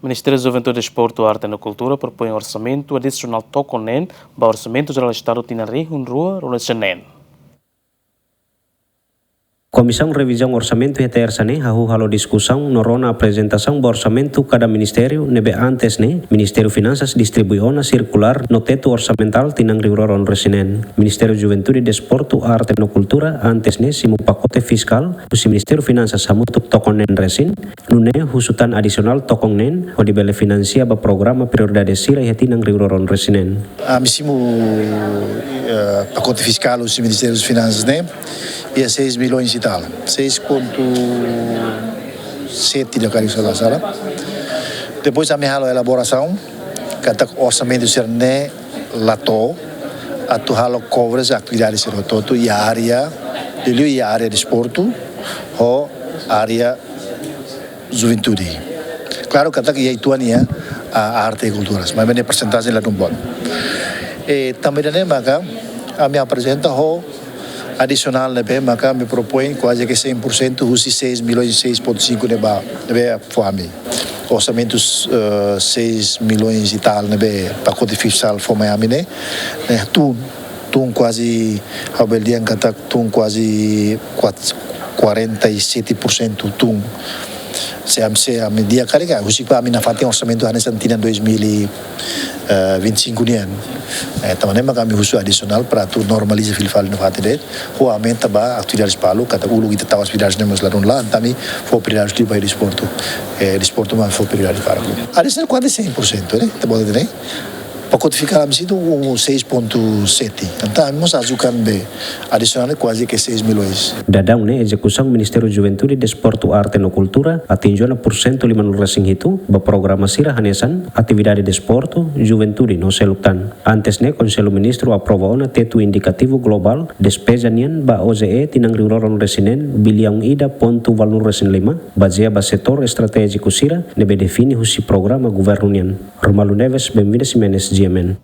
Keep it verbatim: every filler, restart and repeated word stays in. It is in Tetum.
Ministériu Juventude, Desportu, Arte no Kultura propoin orsamentu adisionál tokon neen ba Orsamentu Jerál Estadu tinan rihun rua ruanulu-resin-neen. Komisaun Revizaun Orsamentu iha tersa ne'e hahú halo diskusaun no rona aprezentasaun ba orsamentu kada ministériu ne'ebé antes ne'e Ministériu Finansas distribui ona sirkulár no tetu orsamentál tinan rihun rua ruanulu-resin-neen. Ministériu Juventude, Desportu, Arte no Kultura antes ne'e simu pakote fiskál husi Ministériu Finansas hamutuk tokon neen resin, nune'e husu tan adisionál tokon neen hodi bele finansia ba programa prioridade sira iha tinan rihun rua ruanulu-resin-neen. Ami simu, eh, pakote fiskál husi Ministériu Finansas ne'e, iha seis milhões e tal, seis ponto sete, se la sala. Depois ami halo elaborasaun katak orsamentu sira-ne'e la to'o atu halo coverage atividade sira hotu-hotu iha área, liuliu iha área desportu ho área juventude. Klaru katak iha uitoan iha, ah, arte e kulturas, maibé ne'e persentajen ladún boot. E tanba ida-ne'e maka ami aprezenta ho adisionál ne'ebé maka ami propoin kuaze ke cem por cento husi seis milhões, seis ponto cinco ne'ebá, ne'ebé fó ami. Orsamentu, eh, seis milhões e tal ne'ebé pakote fiskál fó mai ami ne'e, ne'e tun, tun kuaze, ha'u bele dehan katak tun kuaze kuat-, quarenta e sete por cento tun. Se ami, se ami di'ak karik, husi ba ami nafatin orsamentu hanesan tinan dois mil e vinte e cinco nian. Eh, tanba ne'e maka ami husu adisionál para atu normaliza fila fali nafatin de'it, ho aumenta ba atividades balu, katak uluk ita tau atividades ne'e mós ladún la'o, entaun ami fó prioridade ba desportu. Eh, desportu mak fó prioridade para ku. Adisionál kuaze cem por cento, ne'e? Ita-boot hatene? Pakote fiskál ami simu seis ponto sete. Entaun ami mós ajukan be adisionál kuaze ke seis milhões. Daudaun ne'e ezekusaun Ministériu Juventude, Desportu, Arte no Kultura atinje ona pursentu limanulu-resin-hitu ba programa sira hanesan atividade desportu, juventude no seluk tan. Antes ne'e Konsellu Ministru aprova ona tetu indikativu globál despeza nian ba O J E tinan rihun rua ruanulu-resin-neen billaun ida pontu valunulu-resin-lima, bazeia ba setór estratéjiku sira ne'ebé define husi programa governu nian. Romaldo Neves, Benvida Ximenes, G M N.